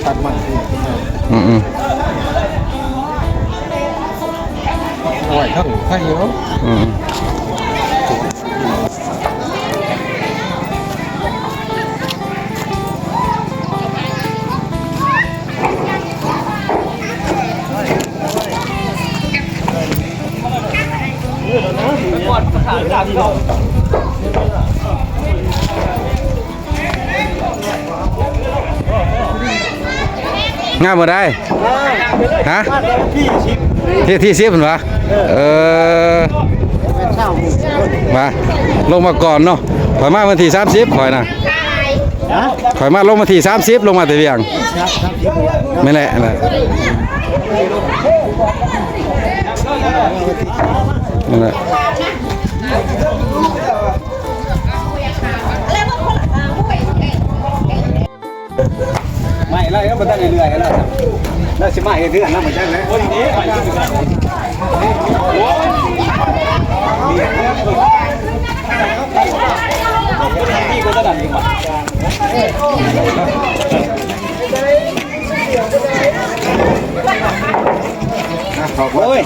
ອືມໆ ເອົາໄວ້ທັງໄທຢູ່. ອືມ. ງາມບໍ່ໄດ້? ຮະ? ທີ ທີສິບເຫັນບໍ່? ເອີ ມາ ລົງມາກ່ອນເນາະ. ຂ້ອຍມາວັນທີສາມສິບ ຂ້ອຍນະ. ຮະ? ຂ້ອຍມາລົງວັນທີສາມສິບ ລົງມາແຕ່ວຽງ. ແມ່ນແຫຼະ ນັ້ນແຫຼະ ນັ້ນແຫຼະ. ໄມ່ລະ ຍັງບໍ່ທັນໄດ້ເລື່ອຍລະ ລະຊິມາເຮັດເຮືອນນຳ ບໍ່ຈັກແຫຼະ. ໂອ້ຍ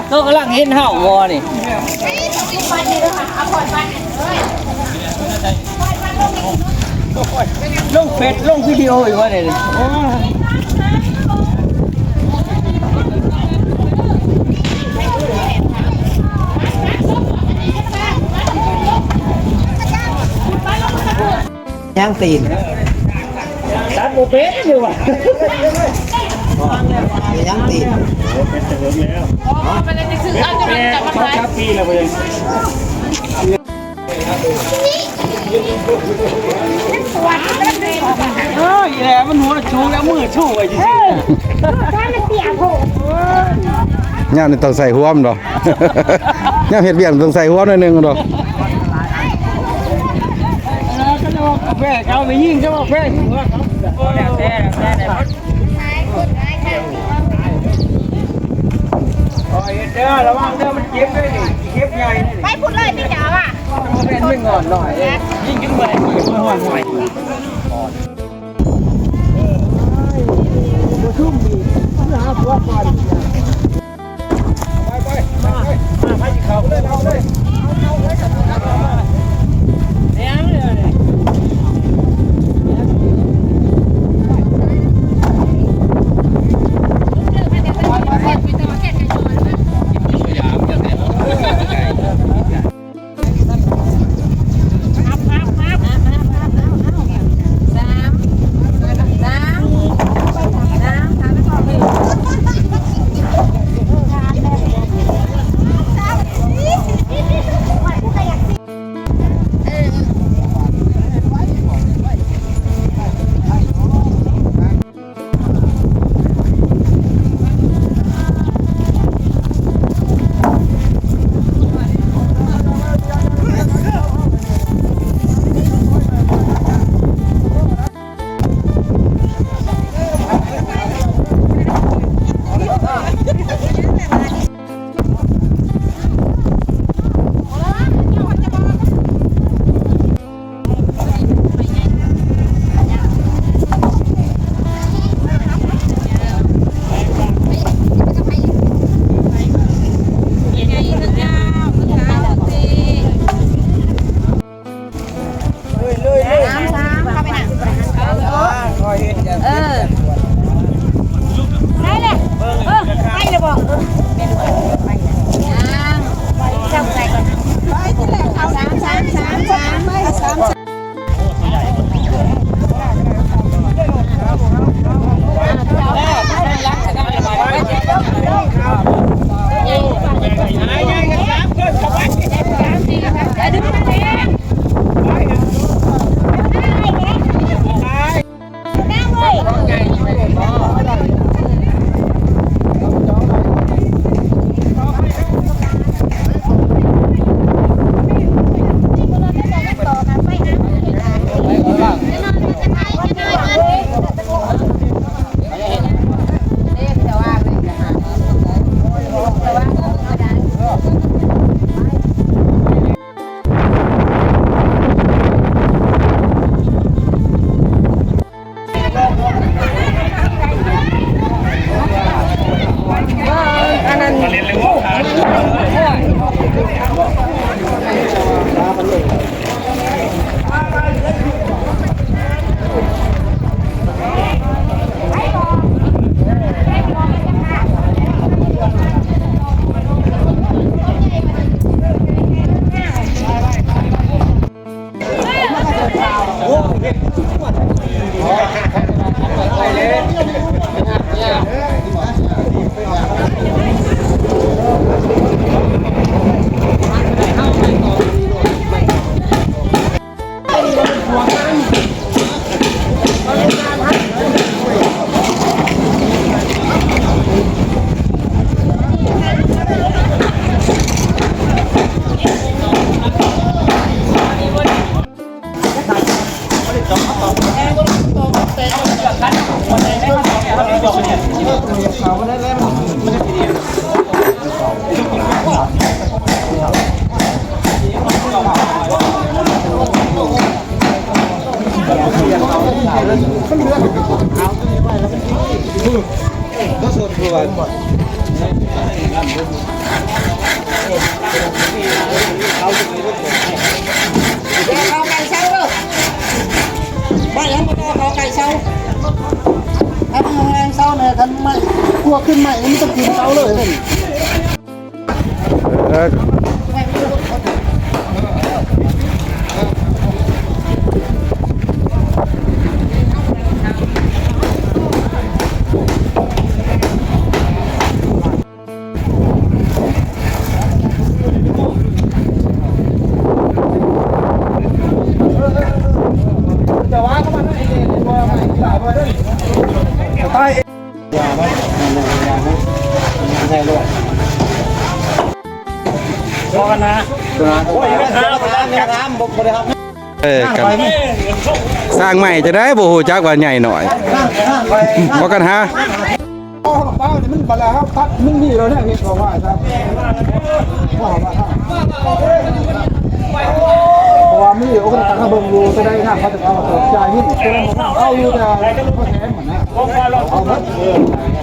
ໂຕກຳລັງເຫັນເຮົາບໍ່ນີ້? ລົງເຟສ ລົງວິດີໂອຢູ່ວ່ານີ້. ຍ່າງຕີນ ຕັດບໍ່ເປັນຢູ່ວ່າ ຍ່າງຕີນ ເປັນແຕ່ເຫິງແລ້ວ ເປັນແຕ່ສອງສາມປີແລ້ວ. ເອີ ອີແຫຼະ ມັນຫົວສູງແລ້ວ ມືຊູໄວ້ຊື່ໆ. ເອີ ມັນເຕຍໂພດ ຍາມນີ້ຕ້ອງໃສ່ຮ່ວມດອກ ຍາມເຮັດວຽກຕ້ອງໃສ່ຮ່ວມໜ້ອຍໜຶ່ງດອກ. ເອີ ເຂົາຈະວ່າແພ້ເຂົາໄປຍິງ ເຂົາວ່າແພ້ຫົວເຂົາ ບໍ່ແລ້ວແຕ່ ແລ້ວແຕ່ ເຮັດເດີ ລະວັງເດີ ມັນເຈັບເດ້ນີ້ ເຈັບໃຫຍ່ນີ້. ໄປພຸ້ນເລີຍຕິ ເຈົ້າວ່າ ມັນເປັນງອນໜ້ອຍ ຍິງຂຶ້ນໄປ ງອນໜ້ອຍ. พอขึ้นใหม่มันต้องขึ้นเตาเลย เออ พอกันนะ โอ้ย ไม่ทำ ไม่ทำ ไม่ทำ บ่ บ่ได้ทำ เออ กัน สร้างใหม่จะได้บ่ฮู้จักว่าใหญ่น้อย บ่กันหา เอาเปล่านี่มันบัดแล้วครับ ตัดมันมีแล้วเนี่ย เห็นบอกว่าครับ เพราะว่ามีอยู่ โอ้ ก็ตัดมาเบิ่งอยู่ จะได้นะ เขาจะเอาตัวจ่ายนี่ จะได้มาเอาอยู่ แต่เขาแถมหมดนะ เอาหมด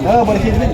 เออ บ่ได้คิดนี่